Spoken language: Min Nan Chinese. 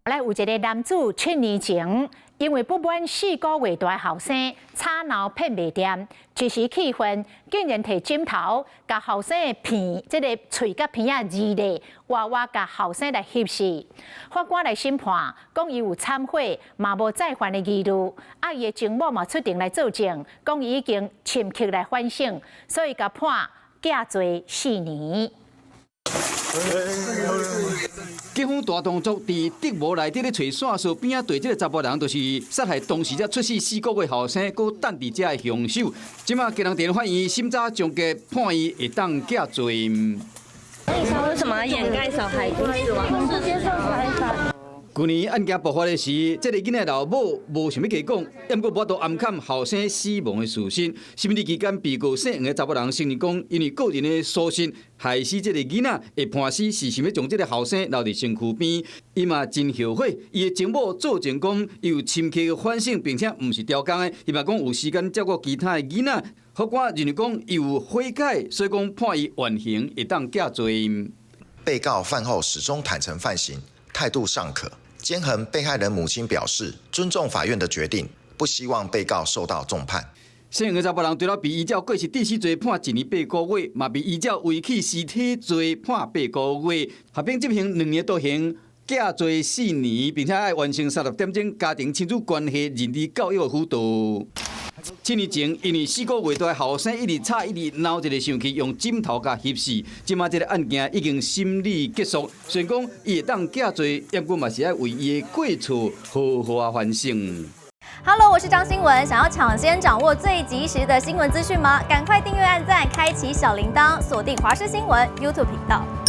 來有一个男子7年前，因為不滿4個月大後生吵鬧騙賣店，一時氣憤，竟然提枕頭共後生的鼻，這个喙佮鼻仔貳咧，活活共後生來翕死。法官來審判，講伊有懺悔，嘛無再犯的疑慮。啊，伊的情某嘛出庭來作證，講伊已經深刻來反省，所以共判監坐4年。警方大動作，佇竹帽內底咧揣線索邊仔對這个查埔人，就是殺害當時才出世4個月後生，閣等佇遮的兇手。這馬基隆地法院審查終結，判伊會當減罪。為什麼要掩蓋小孩死亡？是接受採訪。去年案件爆發的時，這个囡仔老母無想欲加講，毋過無法度掩藏後生死亡的事實。審理期間，被告姓黃的查埔人承認講，因為個人的粗心，害死這个囡仔，會判死是想欲將這个後生留佇身軀邊。伊嘛真後悔，伊的情某作證講，伊有深刻的反省，並且毋是刁工的，伊嘛講有時間照顧其他的囡仔。法官認為講伊有悔改，所以講判伊緩刑，會當減罪。被告犯後始終坦誠犯行，態度尚可。堅恆被害人母親表示尊重法院的決定，不希望被告受到重判。姓黃的查埔人除了被依照過失致死罪判1年8個月，嘛被依照遺棄屍體罪判八個月，合併執行2年徒刑，減罪4年，並且愛完成30點鐘家庭親子關係認知教育的輔導。7年前，因為4個月大後生一直吵一直鬧，一个生氣，用枕頭共翕死。這馬這个案件已經審理結束，雖然講伊會當減罪，不過嘛是愛為伊的過錯好好啊反省。 Hello，我是張新聞，想要搶先掌握最及時的新聞資訊嗎？趕快訂閱、按讚、開啟小鈴鐺，鎖定華視新聞 YouTube 頻道。